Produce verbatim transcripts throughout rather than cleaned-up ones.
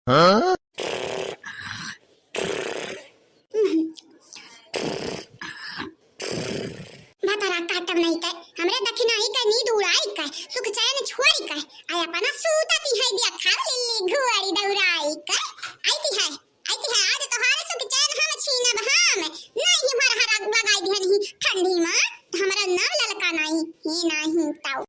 हाँ? भतारा काटब नहीं कै, हमरे दखिनाही कै नींद उड़ाई कै, सुख चैन छोड़ी कै, आय अपना सूतती है देखा लिल्ली घुआरी दौड़ाई कै। आईती है, आईती है, आज तोहार सुख चैन हम छीनब हम, नहीं हर हर आग लगाई दिहन ही ठंडी मा, तो हमरा नाम ललका नहीं, ही नहीं ताऊ।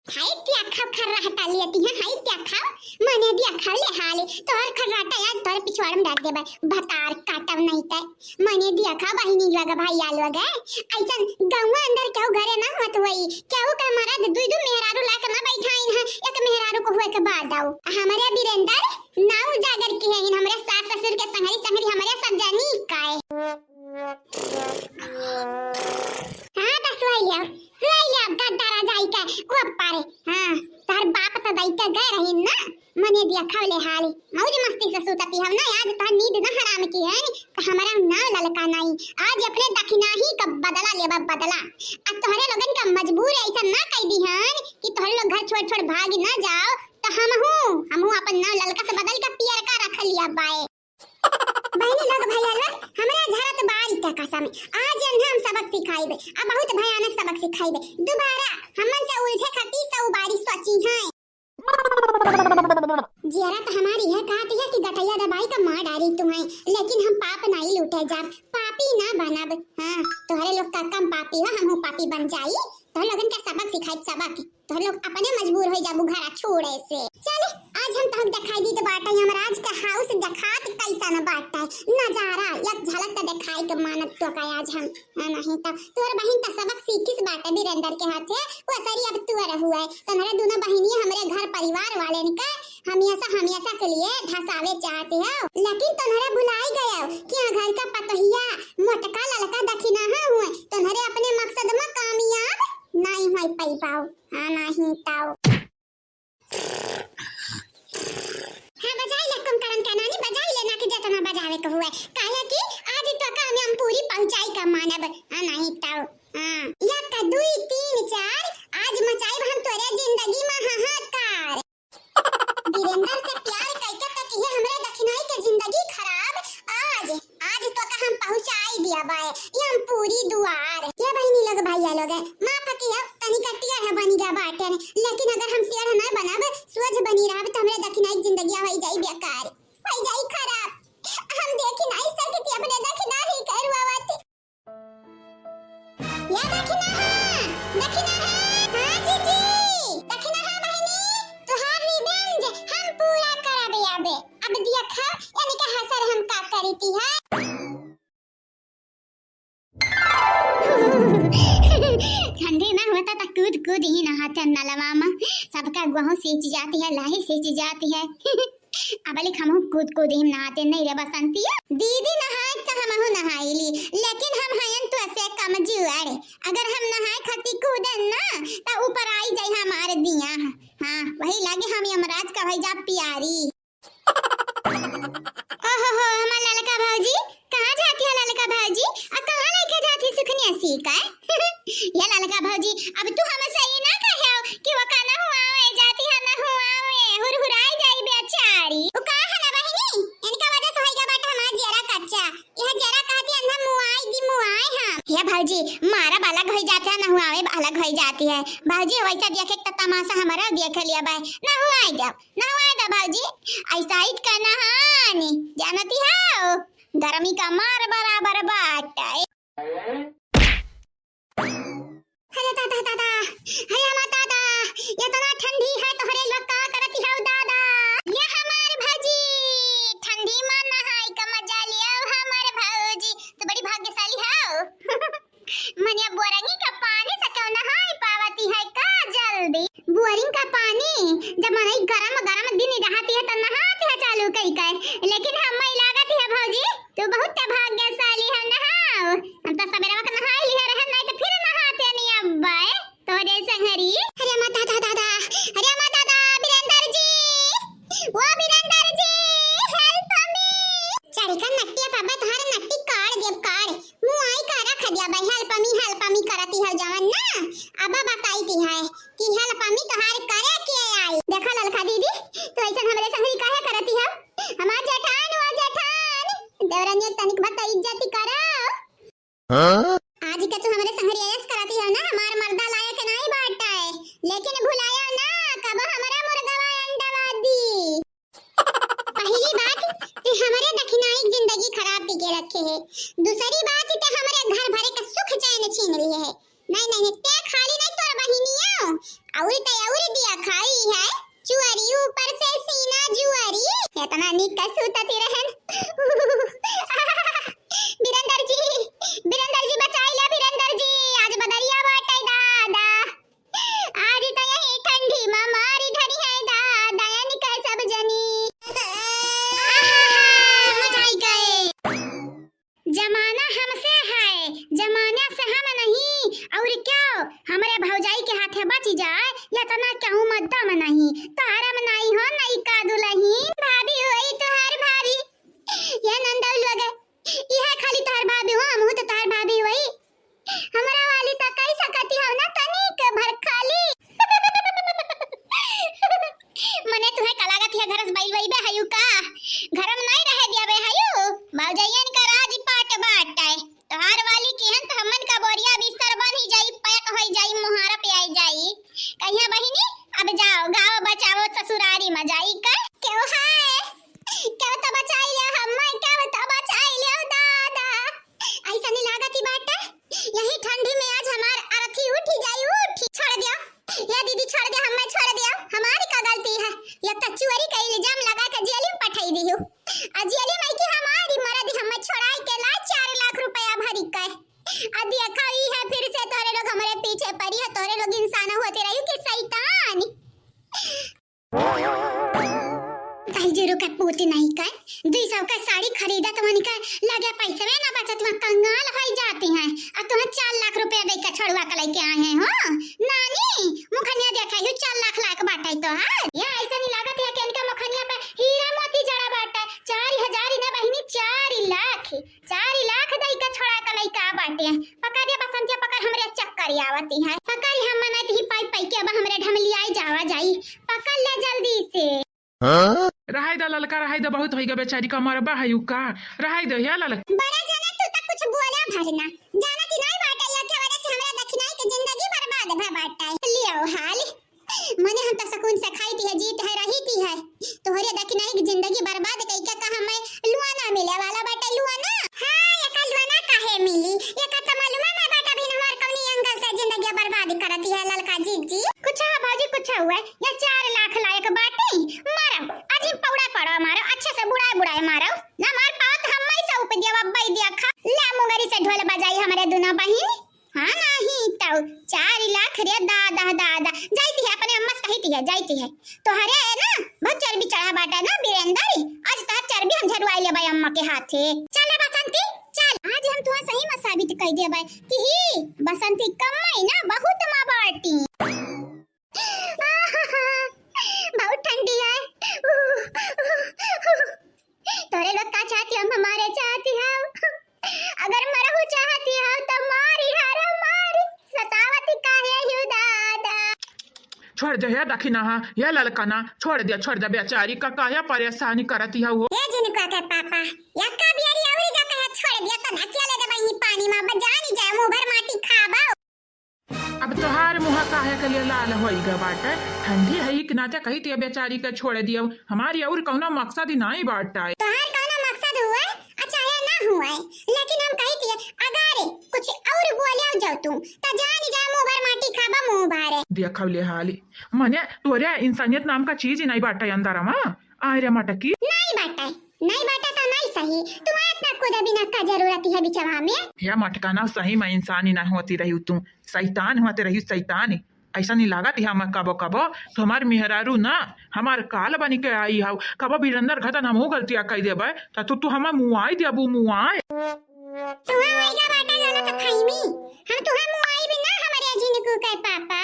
हाय देखा खर्राटा लेती है, हाय देखा, मने देखा ले हाले, तोहर खर्राटा आज तोहर पिछवाड़ में डाल देबे, भतार काटब नहीं तै। मने देखा बहिनी लोग, भैया लोग, ऐसन गौवा अंदर केहू घरे ना होत होई, केहू के मरद दुई दू मेहरारू लाके ना बैठाइन है, एक मेहरारू को हुए के बाद आओ। हमरे वीरेंद्र नाऊ जागर की है, हमरे सास ससुर के संगरी संगरी हमरे सब जानी काए। हाँ, तो सोई लिया, सोई लिया, गद्दा राजाई के ऊपर। हाँ, तोहर बाप तो दैते गए रही ना, मने देखा ले हाल, मौज मस्ती से सूतती हम ना, आज तोहर नींद ना हराम की है, तो हमारा नाम ललका नहीं, आज अपने दखिनाही का बदला लेबा बदला। आ तोहरे लोगन का मजबूर ऐसा ना कह दी हन कि तोहरे लोग घर छोड़ छोड़ भाग ना जाओ, तो हमहू, हमहू अपन नाम ललका से बदल के पियरका रख लिया बाए। बहिनी लोग, भैया लोग, हमरा झरत बारी के कसम, आज इन्हें हम सबक सिखाइबे, आ बहुत भयानक सबक सिखाइबे। दोबारा हमन से उलझे खातिर सौ बारी सोची हैं। जियरा तो हमारी है कहती है कि गटैया दबाई का मार डारी तुम्हें, लेकिन हम पाप नहीं लूटे जाब, पापी ना बनब। हाँ, तोहरे लोग का कम पापी हो, हमहू पापी बन जाई। तोहरे लोगन का सबक सिखाई, सबक। तोहरे लोग अपने मजबूर हो जाबू घरा छोड़े से। चले, आज हम तोहक दिखाई दी तो बाटे, यमराज का हाउस देखात कैसन बाटे नजारा, एक झलक तो दिखाई के मानत तो का आज हम। हाँ, नहीं तो तोहर बहिन तो सबक सीखिस बाटे वीरेंद्र के हाथे, वो सरी अब तू रहुए। तोहरे दोनों बहिनी हमरे घर परिवार वाले के हमेशा, हमेशा के लिए धसावे चाहते हो, लेकिन तोहरे भुलाई गए कि यहाँ घर का पतोहिया मोटका ललका दखिनाहा हुए, तोहरे अपने मकसद में कामयाब नहीं होई पाई पाओ। हाँ, नहीं ताओ। हाँ, बजाई ले कुंभकर्ण के नानी, बजाई ले ना कि जितना बजावे के हुए, काहे कि आज तो का हम पूरी पहुँचाई का मानब। हाँ, नहीं ताओ। हाँ, एक, दुई, तीन, चार, आज मचाइब हम तोरे जिंदगी में हाहाकार। वीरेंद्र से प्यार कइके तो किहे हमरे दखिनाई के जिंदगी खराब। आज, आज तो का हम पहुँचाई दिया बाए, ये हम पूरी दुआर। ये बहिनी लोग, भैया लोग, माफ किया, तनी का टेढ़ बनी गया बाटे, लेकिन अगर हम टेढ़ ना बनब, सोझ बनी रहब, तो हमरे दखिनाई के जिंदगी होई जाई बेकार, होई जाई खराब। हम देखी नहीं सकती अपने दखिनाई के रुआवत। या दखिनाहा, दखिनाहा। हाँ जीजी, दखिनाहा बहिनी, तुहार revenge हम पूरा करब अबे। अब देखा, इनके हसर हम का करीती है। ठंडी ना होता त कूद कूद ही नहाते नलवा में, सबका गोहूँ सींच जाती है, लाही सींच जाती है। अब लिख हमहू कूद कूद ही नहाते नहीं रे बसंतिया। दीदी नहाए त हमहू नहाई ली, लेकिन हम हयन तो से कमजोर। अगर हम नहाए खाती कूदन ना, त ऊपर आई जाई हमार दिया। हाँ, वही लागे हम यमराज का होई जा प्यारी। ओहो हो, हमार ललका भौजी, कहाँ जाती है ललका भौजी? आ कहाँ लेके जाती सुखनिया सी का? ये ललका भौजी, अब तू हमसे ई ना कहो कि वो का नहुआवे जाती है, नहुआवे, हुरहुराई जाई बेचारी। वो का है ना बहिनी, इनका वजह से होइगा बाटे हमार जियरा कच्चा। यह जियरा कहती अंधा मुआई दी मुआई हम। हे भौजी, मारा अलग होई जाती है, नहुआवे अलग होई जाती है। भौजी, वैसा देखे त तमाशा हमारा देख लिया बाय, नहुआई दो। नहवाए दा भौजी, ऐसा ही का नहानी, जानती हो, गर्मी का मार बराबर बाटे। अरे दादा, दादा, अरे हमार दादा, इतना ठंडी है तोहरे लोग का करती हो दादा? ये हमार भौजी, ठंडी में नहाई का मजा लिया हमार भौजी, तो बड़ी भाग्यशाली हो। मनिया बोरंगी का पानी से क्यों नहाई पावती है का जल्दी? बोरिंग का पानी जब मनई गरम गरम दिन रहती है तो नहाती है चालू कई के, लेकिन हमें लागत है भौजी तू बहुत भाग्यशाली है, नहाओ। हम तो सवेरे वक्त नहाई लिया रहे, नहीं तो फिर नहाते नहीं अब्बे तोरे संगरी। अरे माता दादा, अरे माता दादा, वीरेंद्र जी, हमरे दखिनाई के जिंदगी खराब कइके रखे है। दूसरी बात, ते हमरे घर भरे का सुख चैन छीन लिए है। नहीं, नहीं, नहीं, ते खाली नहीं, तोर बहिनिया। अउरी ते अउरी दिया खाई है। चुअरी ऊपर से सीना जुअरी। इतना नीक का सूतती रहन। बीरेंद्र जी, बीरेंद्र जी, बचाई ले बीरेंद्र जी। आज बदरिया बाटे दादा। आज तो यही ठंडी में मारी धरी है दादा, इनका सब जनी। आहा, मजा आई गए। जमाना हमसे है, जमाना से हम नहीं। और क्या, हमरे भौजाई के हाथे बच जाए, या तना कहूँ मत दम नहीं। तोहरा में नहीं हो, नहीं का दुलही। भाभी होई तोहर भाभी, या नंदौल वगैरह, यह खाली तोहर भाभी हो, हमहू तो तोहर भाभी होई। हमरा वाली त कह सकती हो ना, तनिक भर खाली। मने तुहे का लागत है, घर से बैल वैबे हयू का? घर में नहीं रहे दिया बे हयू। भौजैयन का राज पाट बाटे। तोहार वाली किहन त हमन का बोरिया बिस्तर बन ही जाई, पैक होई जाई, मुहारा पे आई जाई। कहिया बहिनी, अब जाओ, गाओ बचाओ ससुरारी में जाई का? क्यों है? क्यों तो बचाई लिया हम्मा, क्यों तो बचाई लिया दादा? ऐसा नहीं लागत ही बाटे। यही ठंडी में आज हमार अर्थी उठी जाई, उठी। छोड़ दियो, या दीदी छोड़ दियो, हमें छोड़ दियो, हमारी का गलती है? या तो चोरी का इल्जाम लगा के जेल में पठाई दियो, आ जेल में कि हमारी मरद हमें छोड़ाई के ला चार लाख रुपया भरी के। आ देखा ई है फिर से तोरे लोग हमारे पीछे पड़ी है, तोरे लोग इंसान होते रही कि शैतान। कहीं जीरो के पूत नहीं कर, दुई सौ का साड़ी खरीदत वनिका लगे पैसवे ना बचत, वहाँ कंगाल होई जाती हैं। आ तुहें चार लाख रुपया दे के छोड़वा के लेके आए हैं हो नानी, मुखनिया देखा यू चार लाख लाख बाटे तोहार। या ऐसा नहीं लागत है कि इनका मुखनिया पे हीरा मोती जड़ा बाटे। चार हजार ही ना बहिनी, चार लाख, चार लाख दे के छोड़ा के लेके आ बाटे। पकड़ रे बसंतिया, पकड़, हमरे चक्कर आवती है। पकड़ हम मनाई ही पाई पाई के अब हमरे ढमली आई जावा जाई। पकड़ ले जल्दी से। हाँ? रहाई दा ललका, रहाई दा, बहुत होइगा बेचारी का मरबा है यू का। रहाई दा या ललका। बड़ा जाना तू तक कुछ बोला भरना। जाना कि नहीं बाटे, या के वजह से हमरा दखिनाई के जिंदगी बर्बाद भा बाटे। लियो हाल। मने हम तो सुकून से खाई थी है, जीत है, रही थी है। तोहरे दखिनाई के जिंदगी बर्बाद कई के कहा मैं लुआना मिले वाला बाटे लुआना। हाँ, एका लुआना काहे मिली? एका तो मालूम है मैं बाटा भी हमार कौनी एंगल से जिंदगी बर्बाद करती है ललका जीजी। कुछ है भौजी, कुछ हुआ है। या चार लाख लायक बाटी, मारो, अजी पौड़ा पड़ो मारो, अच्छे से बुड़ाए बुड़ाए मारो। ना मार पावत हम मैं से उपद्या बब्बई दिया खा। ला मुंगरी से ढोल बजाई हमरे दुनो बहिन। हाँ नहीं तो चार लाख रे दादा दादा। जाइती है अपने अम्मा से कहिती है, जाइती है। तोहरे है ना बहुत चर्बी चढ़ा बाटा ना बीरेंद्र, आज तोहर चर्बी हम झरवाई लेबै अम्मा के हाथे। चल बसंती, चल। आज हम तुहा सही में साबित कर देबै कि ई बसंती कम्मई ना बहुत माँ बाटी। बहुत ठंडी है। तोरे लोग का चाहती हो, हम हमारे चाहती हो। अगर मरहु चाहती हो तो मारी हरा मारी, सतावती काहे यू दादा। छोड़ दे हे दखिनहा, हे ललकना, छोड़ दे, छोड़ दे बेचारी का, काहे परेशानी करती है वो। हे जिनका के पापा, यक्का बियारी औरी जाता है, छोड़ दिया तो ना चले दे बहिनी पानी में, अब जानी जाए मुंह भर माटी खाबो। अब तोहार मुँह काहे के लिए लाल होई ग बाटे? ठंडी है कि नाते कही थी बेचारी के छोड़ दियो, हमारी और कौनो मकसद ही नहीं बाटे। तोहार कौनो मकसद हुए, अच्छा या ना हुए, लेकिन हम कही थी अगर कुछ और बोलियो जाओ तू, तो जानी जा मुँह भर माटी खाबा मुँह भर। देखो ले हाली, मने तोरे इंसानियत नाम का चीज ही नहीं बाटे अंदर में। आय रे मटकी। नहीं बाटे, नहीं बाटे तो नहीं सही। तुम्हारा इतना कूदे बिना का जरूरत है बिचवा में? हे मटकाना, सही में इंसानी नहीं होती रही तू, शैतान होते रही शैतान। ऐसा नहीं लागत है हमें कबो कबो तो हमार मेहरारू ना हमार काल बनी के आई हव। कबो बीरेंद्र घतन हमहू गलतिया कह देबे तो तू, तू हमें मुआई देबू मुआई। तुहा होइगा बाटा ना तो खैमी। हम तुहा मुआई भी ना हमरे जिनको के पापा।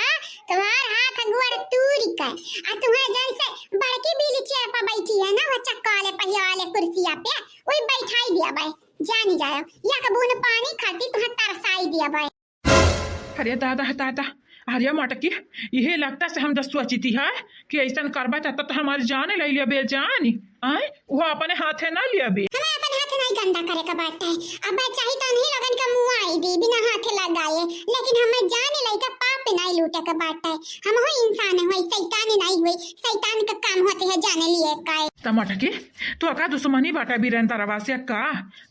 तुहार हाथ गोड़ तूरी के। आ तुहा जैसे बड़की बिली चेयर पर बैठी है ना, वो चक्का वाले पहिया वाले कुर्सिया पे, वही बैठाई दिया बे। जानी जायो, या कबून पानी खाती तुहा तरसाई दिया बे। अरे दादा, दादा, अरे मटकी, इहे लगता से हम तो सोचती है कि ऐसन करबा त, त हमार जान ले लिया बेजान। आय, वो अपने हाथे ना लिया बे। हमें अपन हाथ नहीं गंदा करे का बात है। अब चाही तो उन्हीं लोगन के मुआई दी, बिना हाथे लगाए, लेकिन हमें जान लेके पाप नहीं लूटे का बात है। हम हो इंसान हुए, शैतान नहीं हुए, शैतान का काम होते है जान। लिए काय। त मटकी, तोका दुश्मनी बाटे वीरेंद्रवा से का?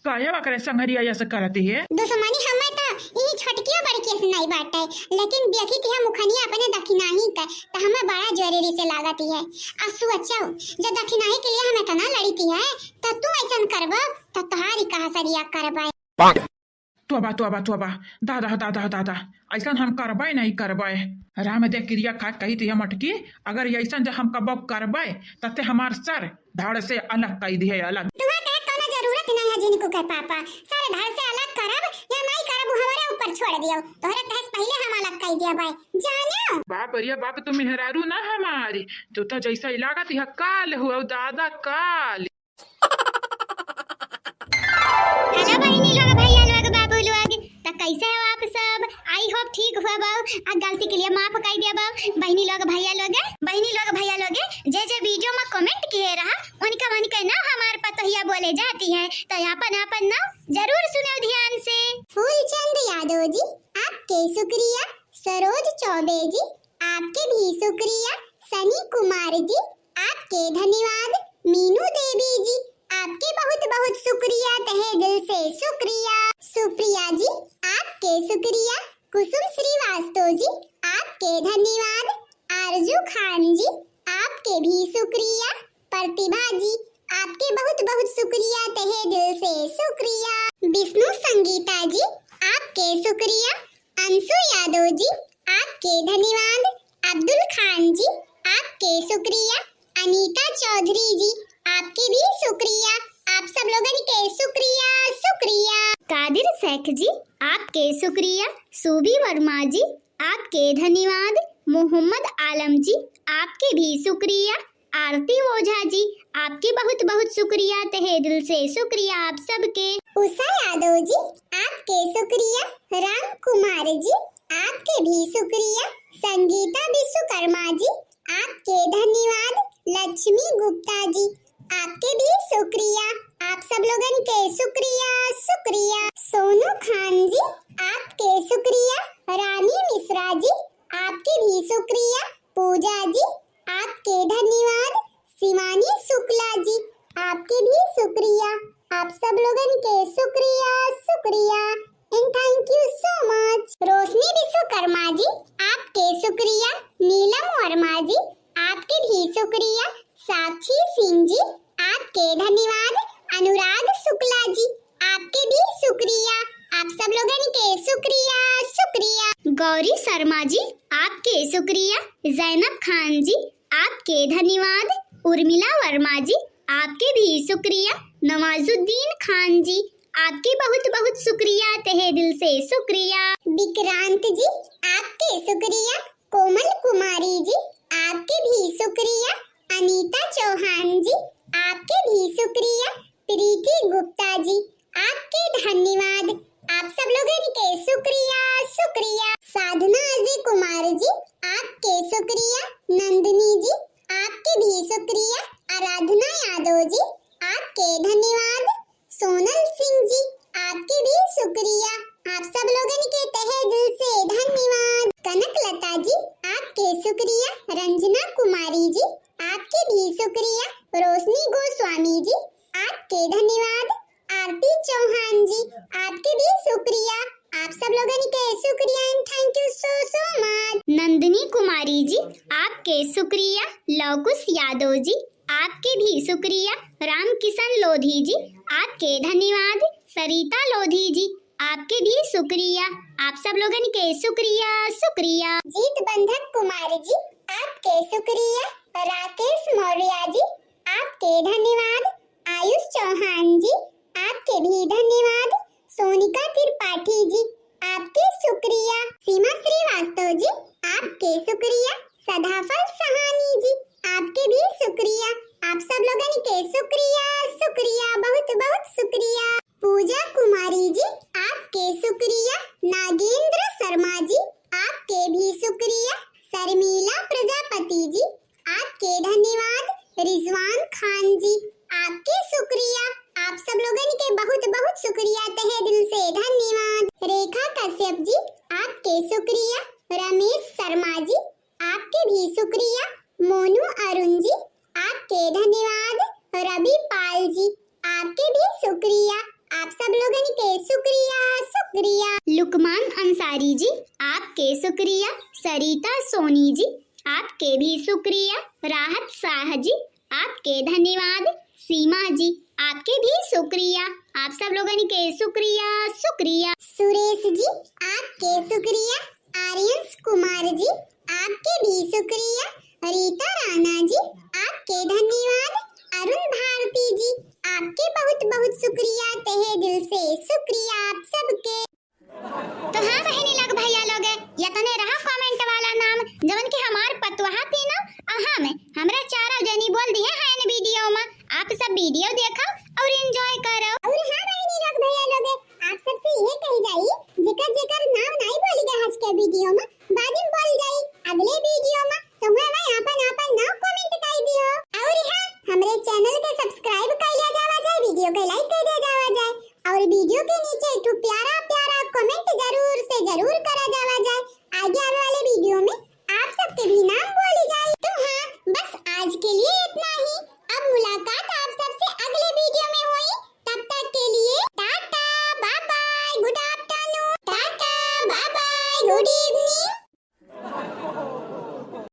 काहे ओकरे संगरिया ऐसे करती है? दुश्मनी हमें तो ई छोटकिया बड़किया से नहीं बाटे, लेकिन देखी थी हम मुखनिया अपने दखिनाही का, त हमें बड़ा जोरेरी से लागती है। आ सोचो, जब दखिनाही के लिए हम इतना लड़ती है, त तू ऐसन करबो, त तोहारी कहा सरिया करबे। तोबा, तोबा, तोबा, दादा, दादा, दादा, ऐसन हम करबे नहीं करबे। राम दे किरिया खा कही थी हम मटकी, अगर ऐसन जब हम कबो करबे, तते हमार सर धड़ से अलग कई दिए, अलग। तुहा कहे कोनो जरूरत नहीं है जिनको के पापा, सर धड़ से अलग करब या नहीं करब, वो हमारे ऊपर छोड़ दियो। तोहरे कहे से पहले हम अलग कई दिया भाई, जानो? बाप रे बाप, तू मेहरारू ना हमारी, तू तो जैसा ही लागत है काल हुआ दादा, काल। हेलो बहिनी लोग, भैया लोग, बाबू लोग, त कैसे हो आप सब? I hope ठीक हुआ बा, आ गलती के लिए माफ कर दिया बा। बहिनी लोग, भैया लोग, बहिनी लोग, भैया लोग, जे जे video में comment किए रहा, उनका उनके नाम हमार पतोहिया बोले जाती है, तो अपन अपन नाम जरूर सुनो ध्यान से। फूलचंद यादव जी, आपके शुक्रिया। सरोज चौबे जी, आपके भी शुक्रिया। सनी कुमार जी, आपके धन्यवाद। मीनू देवी जी, आपके बहुत बहुत शुक्रिया, तहे दिल से शुक्रिया। सुप्रिया जी, आपके शुक्रिया। कुसुम श्रीवास्तव जी, आपके धन्यवाद। आरजू खान जी, आपके भी शुक्रिया। प्रतिभा जी, आपके बहुत बहुत शुक्रिया, तहे दिल से शुक्रिया। विष्णु संगीता जी, आपके शुक्रिया। अंशु यादव जी, आपके धन्यवाद। अब्दुल खान जी, आपके शुक्रिया। अनीता चौधरी जी, आपके भी शुक्रिया। आप सब लोगन के शुक्रिया, शुक्रिया। कादिर शेख जी, आपके शुक्रिया। सूबी वर्मा जी, आपके धन्यवाद। मोहम्मद आलम जी, आपके भी शुक्रिया। आरती ओझा जी, आपके बहुत बहुत शुक्रिया, तहे दिल से शुक्रिया आप सबके। उषा यादव जी, आपके शुक्रिया। राम कुमार जी, आपके भी शुक्रिया। संगीता विश्वकर्मा जी, आपके धन्यवाद। लक्ष्मी गुप्ता जी, आपके भी शुक्रिया। आप सब लोगन के शुक्रिया, शुक्रिया। सोनू खान जी, आपके शुक्रिया। रानी मिश्रा जी, आपके भी शुक्रिया। पूजा जी, आपके धन्यवाद। शिवानी शुक्ला जी, आपके भी शुक्रिया। आप सब लोगन के शुक्रिया, शुक्रिया। And thank you so much। रोशनी विश्वकर्मा जी, आपके शुक्रिया। नीलम वर्मा जी, आपके भी शुक्रिया। साक्षी सिंह जी, आपके धन्यवाद। अनुराग शुक्ला जी, आपके भी शुक्रिया। आप सब लोगन के शुक्रिया, शुक्रिया। गौरी शर्मा जी, आपके शुक्रिया। जैनब खान जी, आपके धन्यवाद। उर्मिला वर्मा जी, आपके भी शुक्रिया। नवाजुद्दीन खान जी, आपके बहुत बहुत शुक्रिया, तहे दिल से शुक्रिया। विक्रांत जी, आपके शुक्रिया। कोमल कुमारी जी, आपके भी शुक्रिया। अनीता चौहान जी, आपके भी शुक्रिया। प्रीति गुप्ता जी, आपके धन्यवाद। आप सब लोगन के शुक्रिया, शुक्रिया। साधना अजय कुमार जी, आपके शुक्रिया। नंदिनी जी, आपके भी शुक्रिया। आराधना यादव जी, आपके धन्यवाद। सोनल सिंह जी, आपके भी शुक्रिया। आप सब लोगन के तहे दिल से धन्यवाद। कनक लता जी, आपके शुक्रिया। रंजना कुमारी जी, आपके भी शुक्रिया। रोशनी गोस्वामी जी, आपके धन्यवाद। आरती चौहान जी, आपके भी शुक्रिया। आप सब लोगन के शुक्रिया and thank you so so much। नंदिनी कुमारी जी, आपके शुक्रिया। लवकुश यादव जी, आपके भी शुक्रिया। राम किशन लोधी जी, आपके धन्यवाद। सरिता लोधी जी, आपके भी शुक्रिया। आप सब लोगन के शुक्रिया, शुक्रिया। जीत बंधक कुमार जी, आपके शुक्रिया। राकेश मौर्य जी, आपके धन्यवाद। आयुष चौहान जी, आपके भी धन्यवाद। सोनिका त्रिपाठी जी, आपके शुक्रिया। सीमा श्रीवास्तव जी, आपके शुक्रिया। सदाफल सहानी जी, आपके भी शुक्रिया। आप सब लोगन के शुक्रिया, शुक्रिया, बहुत बहुत शुक्रिया। पूजा कुमारी जी, आपके शुक्रिया। नागेंद्र शर्मा जी, आपके भी शुक्रिया। शर्मिला प्रजापति जी, आपके धन्यवाद। रिजवान खान जी, आपके शुक्रिया। आप सब लोगन के बहुत बहुत शुक्रिया, तहे दिल से धन्यवाद। रेखा कश्यप जी, आपके शुक्रिया। रमेश शर्मा जी, आपके भी शुक्रिया। मोनू अरुण जी, आपके के धन्यवाद। रवि पाल जी, आपके भी शुक्रिया, आप सब लोगन के शुक्रिया, शुक्रिया। लुकमान अंसारी जी, आपके शुक्रिया। सरिता सोनी जी, आपके भी शुक्रिया। राहत शाह जी, आपके धन्यवाद। सीमा जी, आपके भी शुक्रिया, आप सब लोगन के शुक्रिया, शुक्रिया। सुरेश जी, आपके शुक्रिया। आर्यंश कुमार जी, आपके भी शुक्रिया। रीता राणा जी, आपके धन्यवाद। अरुण भारती जी, आपके बहुत बहुत शुक्रिया, तहे दिल से शुक्रिया आप सबके। तो हाँ बहिनी लोग, भैया लोग, यतने रहा comment वाला नाम, जवन कि हमार पतोहा तीनों और हम, हमरा चारों जनी बोल दिहे हैं इन video में। आप सब video देखो और enjoy करो।